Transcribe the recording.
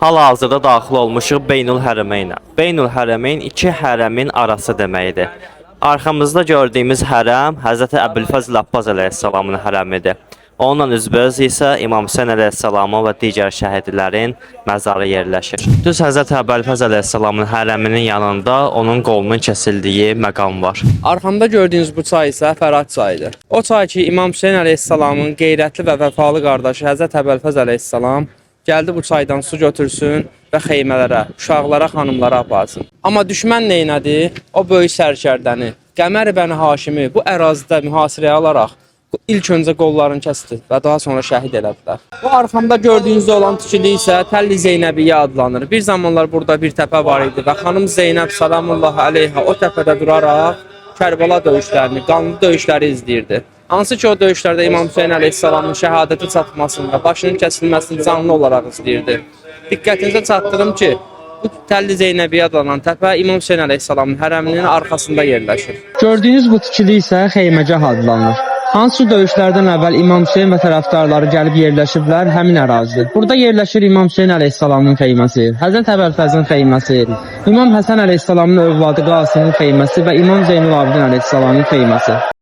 Hal-hazırda daxil olmuşuq Beynül Hərəmeynə. Beynül Hərəmeyn iki hərəmin arası deməkdir. Arxamızda gördüyümüz hərəm Həzrəti Əbülfəzl Abbas əleyhissalamın hərəmidir. Onunla üzbəüz isə İmam Hüseyn əleyhissalamın və digər şəhidlərin məzarı yerləşir. Düz Həzrəti Əbülfəzl əleyhissalamın hərəminin yanında onun qolunun kəsildiyi məqam var. Arxamda gördüyünüz bu çay isə Fərat çayıdır. O çay ki, İmam Hüseyn əleyhissalamın qeyrətli və vəfalı qardaşı Həzrət Əbülfəz əleyhissalam gəldi bu çaydan su götürsün və xeymələrə, uşaqlara, xanımlara aparsın. Amma düşmən neynədi? O böyük sərkərdəni, Qəmər bəni Haşimi bu ərazidə mühasirəyə alaraq ilk öncə qollarını kəsdi və daha sonra şəhid elədilər. Bu arxamda gördüyünüz olan tikili isə Təlli Zeynəbiyyə adlanır. Bir zamanlar burada bir təpə var idi və xanım Zeynəb salamullah əleyha o təpədə duraraq Kərbəla döyüşlərini, qanlı döyüşləri izləyirdi. Hansı ki o döyüşlərdə İmam Hüseyn əleyhissalamın şəhadəti çatmasını və başının kəsilməsini canlı olaraq izləyirdi. Diqqətinizə çatdırım ki, bu Təlli Zeynəbiyyə adlanan təpə İmam Hüseyn əleyhissalamın hərəminin arxasında yerləşir. Gördüyünüz bu tikili isə xeyməcah adlanır. Hansı döyüşlərdən əvvəl İmam Hüseyn və tərəfdarları gəlib yerləşiblər həmin ərazidə. Burada yerləşir İmam Hüseyn əleyhissalamın xeyməsi, Həzrət Əbülfəzin xeyməsi, İmam Həsən əleyhissalamın övladı Qasimin xeyməsi və İmam Zeynül Abidin əleyhissalamın xeyməsi.